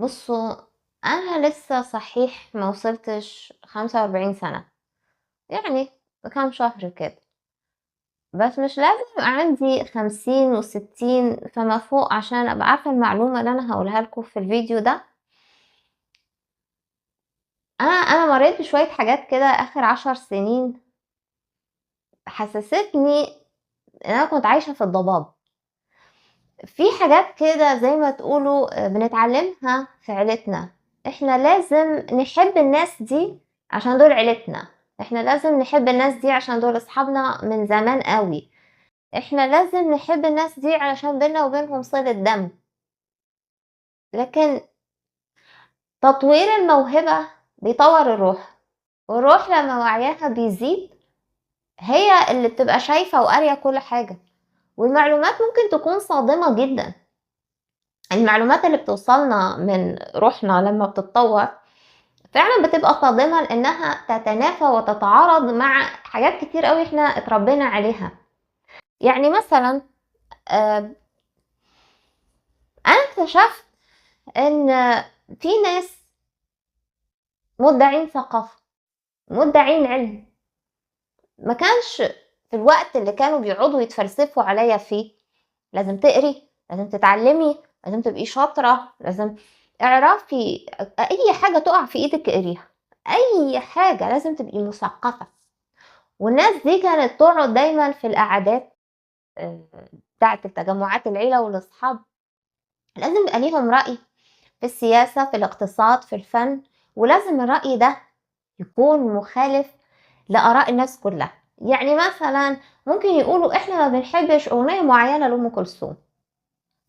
بصوا، أنا لسه صحيح ما وصلتش 45 سنة، يعني كام شهر كده، بس مش لازم يبقى عندي 50 و60 فما فوق عشان أبقى عارفة المعلومة اللي أنا هقولها لكم في الفيديو ده. أنا مريت بشوية حاجات كده آخر 10 سنين حسستني إن أنا كنت عايشة في الضباب. في حاجات كده زي ما تقولوا بنتعلمها في عيلتنا، إحنا لازم نحب الناس دي عشان دول عيلتنا، إحنا لازم نحب الناس دي عشان دول أصحابنا من زمان قوي، إحنا لازم نحب الناس دي علشان بينا وبينهم صلة دم. لكن تطوير الموهبة بيطور الروح، والروح لما وعيها بيزيد هي اللي بتبقى شايفة وقارية كل حاجة، والمعلومات ممكن تكون صادمة جدا. المعلومات اللي بتوصلنا من روحنا لما بتتطور فعلا بتبقى صادمة، لأنها تتنافى وتتعارض مع حاجات كتير قوي احنا اتربينا عليها. يعني مثلا أنا اكتشفت إن في ناس مدعين ثقافة، مدعين علم، ما كانش في الوقت اللي كانوا بيقعدوا يتفلسفوا عليا فيه لازم تقري، لازم تتعلمي، لازم تبقي شاطرة، لازم اعرفي اي حاجة تقع في ايدك اقريها، اي حاجة لازم تبقي مثقفة. والناس دي كانت تقعد دايما في القعدات بتاعة التجمعات العيلة والاصحاب، لازم يبقى ليهم رأي في السياسة، في الاقتصاد، في الفن، ولازم الرأي ده يكون مخالف لآراء الناس كلها. يعني مثلا ممكن يقولوا احنا ما بنحبش اغنية معينة لأم كلثوم،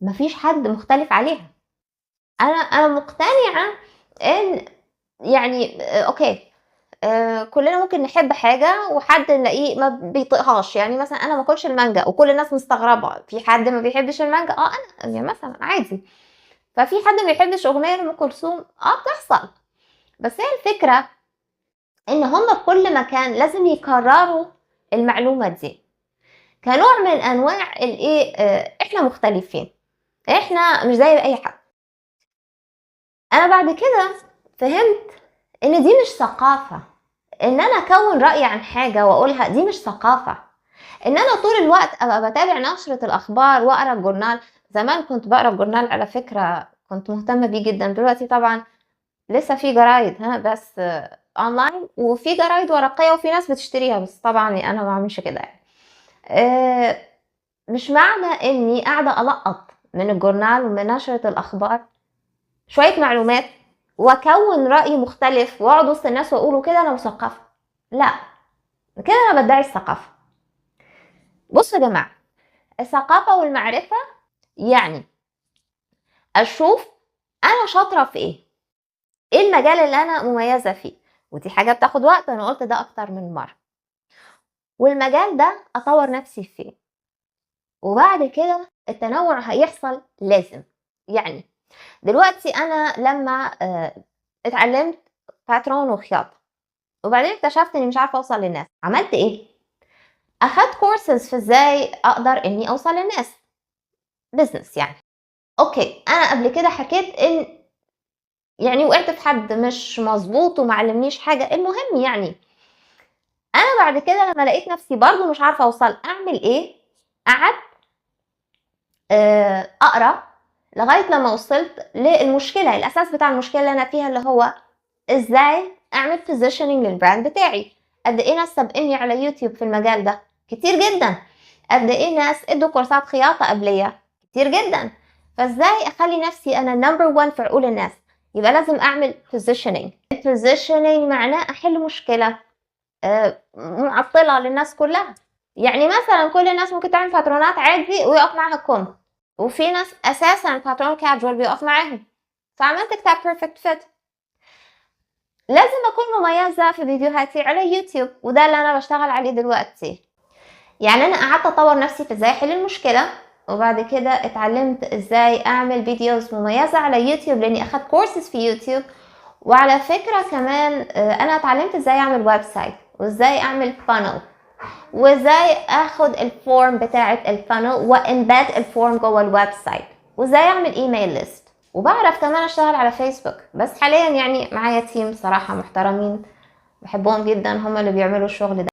مفيش حد مختلف عليها. انا مقتنعة ان يعني okay كلنا ممكن نحب حاجة وحد نلاقيه ما بيطيقهاش. يعني مثلا انا ما اكلش المانجا وكل الناس مستغربة، في حد ما بيحبش المانجا؟ انا يعني مثلا عادي. ففي حد ما بيحبش اغنية لأم كلثوم؟ بتحصل. بس هي الفكرة ان هم في كل مكان لازم يكرروا المعلومة دي كنوع من انواع الايه، احنا مختلفين، احنا مش زي اي حد. انا بعد كده فهمت ان دي مش ثقافة، ان انا اكون رأي عن حاجة واقولها دي مش ثقافة، ان انا طول الوقت ابقى بتابع نشرة الاخبار واقرا الجورنال. زمان كنت بقرا الجورنال على فكرة، كنت مهتمة بيه جدا. دلوقتي طبعا لسه في جرايد بس اونلاين، وفي جرايد ورقية وفي ناس بتشتريها، بس طبعا انا ما بعملش كده يعني. مش معنى اني قاعدة القط من الجورنال ومن نشرة الاخبار شوية معلومات واكون رأي مختلف واقعد وسط الناس واقوله كده انا مثقفة، لا، كده انا بدعي الثقافة. بصوا يا جماعة، الثقافة والمعرفة يعني اشوف انا شاطرة في ايه، ايه المجال اللي انا مميزة فيه، ودي حاجة بتاخد وقت، انا قلت ده اكتر من مرة، والمجال ده اطور نفسي فيه، وبعد كده التنوع هيحصل لازم. يعني دلوقتي انا لما اتعلمت باترون وخياطة، وبعدين اكتشفت اني مش عارفة اوصل للناس، عملت ايه؟ اخدت كورسز في ازاي اقدر اني اوصل للناس، business يعني. okay، انا قبل كده حكيت ان يعني وقعت في حد مش مظبوط وما علمنيش حاجة. المهم يعني انا بعد كده لما لقيت نفسي برضو مش عارفة اوصل اعمل ايه، قعدت اقرا لغاية لما وصلت للمشكلة، الاساس بتاع المشكلة اللي انا فيها، اللي هو ازاي اعمل positioning لل brand بتاعي. قد ايه ناس سابقيني على يوتيوب في المجال ده؟ كتير جدا. قد ايه ناس ادوا كورسات خياطة قبلية؟ كتير جدا. فازاي اخلي نفسي انا number 1 في عقول الناس؟ يبقى لازم اعمل positioning. positioning معناه احل مشكلة معطلة للناس كلها. يعني مثلا كل الناس ممكن تعمل باترونات عادي ويقف معاها كم، وفي ناس اساسا باترون كاجوال بيقف معاهم. فعملت كتاب perfect fit. لازم اكون مميزة في فيديوهاتي على يوتيوب، وده اللي انا بشتغل عليه دلوقتي. يعني انا قعدت اطور نفسي في ازاي احل المشكلة، وبعد كده اتعلمت ازاي اعمل videos مميزة على يوتيوب لاني اخدت كورسز في يوتيوب. وعلى فكرة كمان انا اتعلمت ازاي اعمل website، وازاي اعمل funnel، وازاي اخد ال form بتاعة ال funnel و embed ال form جوه ال website، وازاي اعمل email list. وبعرف كمان اشتغل على فيسبوك، بس حاليا يعني معايا team صراحة محترمين بحبهم جدا، هم اللي بيعملوا الشغل ده.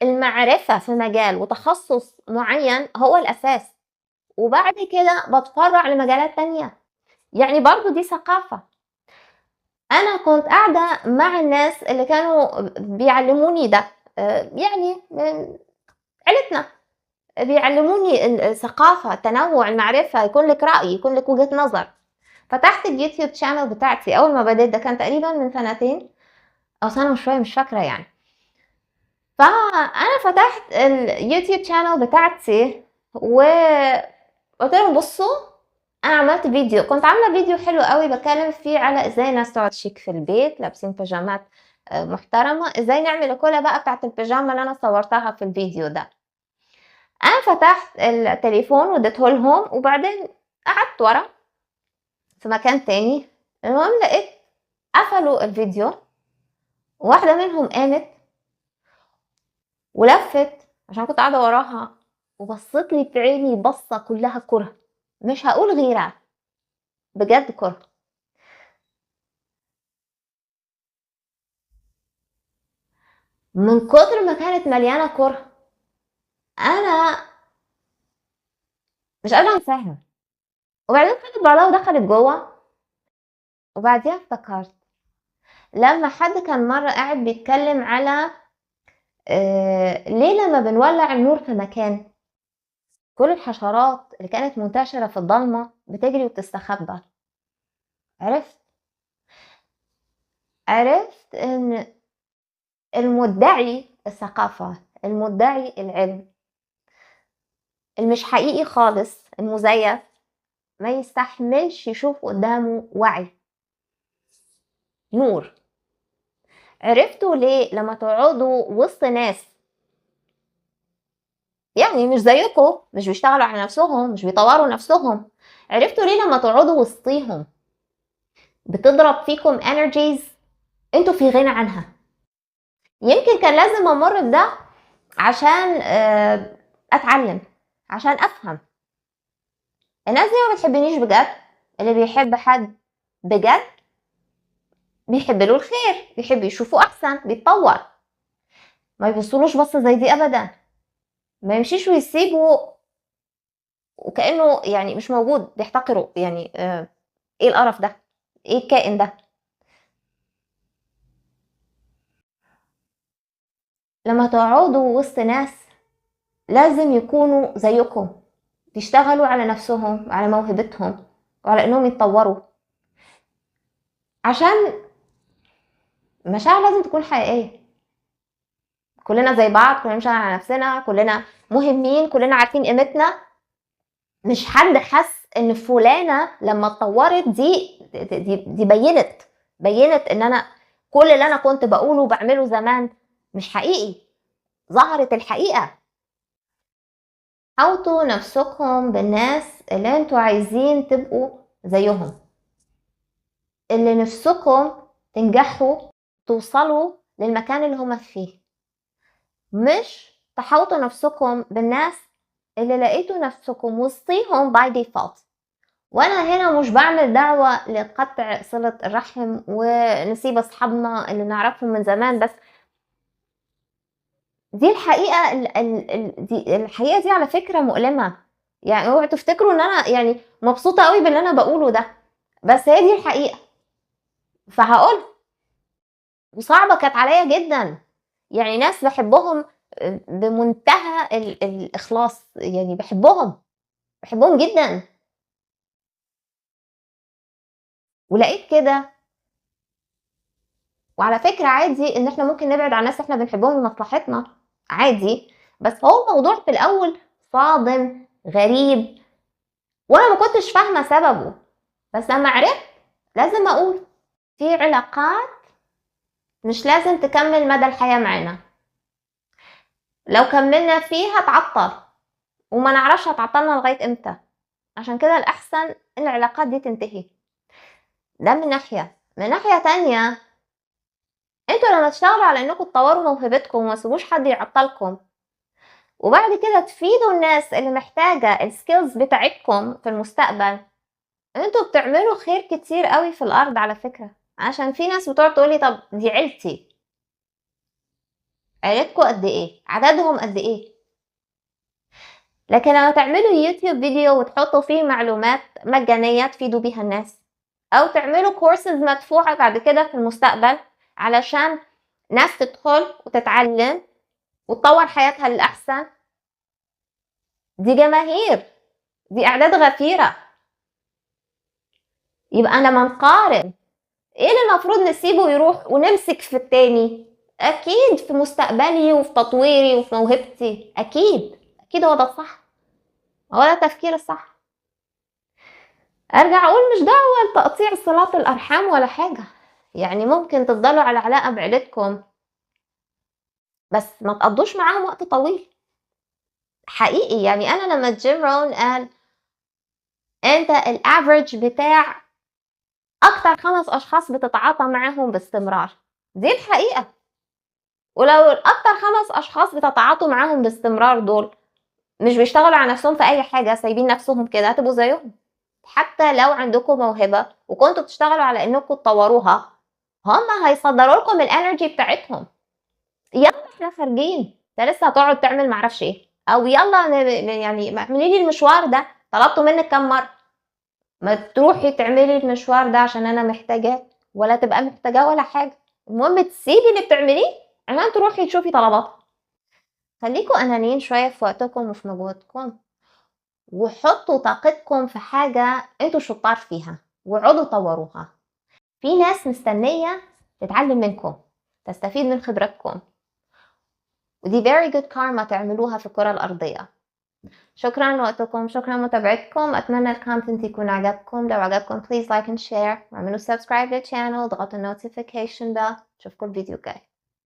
المعرفة في مجال وتخصص معين هو الأساس، وبعد كده بتفرع لمجالات تانية. يعني برضو دي ثقافة. أنا كنت قاعدة مع الناس اللي كانوا بيعلموني ده، يعني عيلتنا بيعلموني الثقافة، التنوع، المعرفة، يكون لك رأي، يكون لك وجهة نظر. فتحت ال YouTube channel بتاعتي أول ما بديت، ده كان تقريبا من سنتين أو سنة وشوية مش فاكرة يعني. فأنا فتحت ال YouTube channel بتاعتي وقلت لهم بصوا، أنا عملت فيديو، كنت عاملة فيديو حلو قوي بتكلم فيه على إزاي الناس تقعد شيك في البيت، لابسين بيجامات محترمة، إزاي نعمل الكولا بقى بتاعت البيجامة اللي أنا صورتها في الفيديو ده. أنا فتحت التليفون واديته لهم، وبعدين قعدت ورا في مكان تاني. المهم لقيت قفلوا الفيديو، وواحدة منهم قامت ولفت عشان كنت قاعدة وراها، وبصت لي في عيني بصة كلها كره، مش هقول غيرها، بجد كره. من كتر ما كانت مليانة كره أنا مش قادرة أنساها. وبعدين خدت بعضها ودخلت جوه. وبعديها افتكرت لما حد كان مرة قاعد بيتكلم على ليه لما بنولع النور في مكان كل الحشرات اللي كانت منتشرة في الضلمة بتجري وبتستخبى. عرفت ان المدعي الثقافة، المدعي العلم، المش حقيقي خالص، المزيف، ما يستحملش يشوف قدامه وعي، نور. عرفتوا ليه لما تقعدوا وسط ناس يعني مش زيكم، مش بيشتغلوا على نفسهم، مش بيطوروا نفسهم، عرفتوا ليه لما تقعدوا وسطيهم بتضرب فيكم energies انتوا في غنى عنها؟ يمكن كان لازم امر بده عشان اتعلم، عشان افهم. الناس دي ما بتحبنيش بجد. اللي بيحب حد بجد بيحب له الخير، بيحب يشوفه احسن، بيتطور، ما يبصلوش بصة زي دي ابدا، ما يمشيش ويسيبه وكأنه يعني مش موجود، بيحتقره يعني. ايه القرف ده؟ ايه الكائن ده؟ لما تقعدوا وسط ناس لازم يكونوا زيكم، بيشتغلوا على نفسهم، على موهبتهم، وعلى انهم يتطوروا، عشان المشاعر لازم تكون حقيقية. كلنا زي بعض، كلنا بنشتغل على نفسنا، كلنا مهمين، كلنا عارفين قيمتنا. مش حد حس ان فلانة لما اتطورت دي دي, دي, دي بينت ان انا كل اللي انا كنت بقوله وبعمله زمان مش حقيقي، ظهرت الحقيقة. حاوطوا نفسكم بالناس اللي انتوا عايزين تبقوا زيهم، اللي نفسكم تنجحوا توصلوا للمكان اللي هما فيه. مش تحاوطوا نفسكم بالناس اللي لقيتوا نفسكم وسطيهم by default. وانا هنا مش بعمل دعوة لقطع صلة الرحم ونسيب اصحابنا اللي نعرفهم من زمان، بس دي الحقيقة. دي الحقيقة دي على فكرة مؤلمة. يعني اوعوا تفتكروا ان انا يعني مبسوطة قوي باللي انا بقوله ده، بس هي دي الحقيقة فهقول. وصعبة كانت عليا جدا، يعني ناس بحبهم بمنتهى الإخلاص، يعني بحبهم جدا، ولقيت كده. وعلى فكرة عادي ان احنا ممكن نبعد عن ناس احنا بنحبهم لمصلحتنا، عادي، بس هو الموضوع في الاول صادم غريب وانا ما كنتش فاهمة سببه، بس لما عرفت لازم اقول في علاقات مش لازم تكمل مدى الحياة معانا، لو كملنا فيها تعطل وما نعرفش هتعطلنا لغاية امتى. عشان كده الاحسن ان العلاقات دي تنتهي. ده من ناحية. من ناحية تانية، انتوا لما تشتغلوا على انكم تطوروا موهبتكم وما تسيبوش حد يعطلكم، وبعد كده تفيدوا الناس اللي محتاجة ال skills بتاعتكم في المستقبل، انتوا بتعملوا خير كتير قوي في الارض على فكرة. عشان في ناس بتقعد تقولي طب دي عيلتي، عيلتكوا قد ايه؟ عددهم قد ايه؟ لكن لما تعملوا يوتيوب فيديو وتحطوا فيه معلومات مجانية تفيدوا بيها الناس، او تعملوا كورسز مدفوعة بعد كده في المستقبل علشان ناس تدخل وتتعلم وتطور حياتها للأحسن، دي جماهير، دي أعداد غفيرة. يبقى لما نقارن ايه اللي المفروض نسيبه يروح ونمسك في التاني؟ اكيد في مستقبلي وفي تطويري وفي موهبتي، اكيد اكيد هو ده الصح، هو ده التفكير الصح. ارجع اقول مش دعوة لتقطيع صلات الارحام ولا حاجة، يعني ممكن تفضلوا على علاقة بعيلتكم بس ما تقضوش معاهم وقت طويل حقيقي. يعني انا لما جيم رون قال انت ال average بتاع اكتر 5 اشخاص بتتعاطى معاهم باستمرار، دي الحقيقة. ولو اكتر 5 اشخاص بتتعاطوا معاهم باستمرار دول مش بيشتغلوا على نفسهم في اي حاجة، سايبين نفسهم كده، هتبقوا زيهم. حتى لو عندكم موهبة وكنتوا بتشتغلوا على انكم تطوروها، هم هيصدروا لكم ال energy بتاعتهم. يلا احنا خارجين، انت لسه هتقعد تعمل معرفش ايه، او يلا يعني اعملي لي المشوار ده، طلبته منك كام مرة، ما تروحي تعملي المشوار ده عشان انا محتاجاه، ولا تبقى محتاجاه ولا حاجة. المهم تسيبي اللي بتعمليه عشان تروحي تشوفي طلباتها. خليكوا انانيين شوية في وقتكم وفي مجهودكم، وحطوا طاقتكم في حاجة انتوا شطار فيها وقعدوا طوروها. في ناس مستنيه تتعلم منكم، تستفيد من خبرتكم، ودي very good karma تعملوها في الكرة الأرضية. شكرا لوقتكم، شكرا لمتابعتكم، أتمنى ال content يكون عجبكم. لو عجبكم please like and share، واعملوا subscribe لل channel، اضغطوا notification bell. أشوفكم الفيديو الجاي.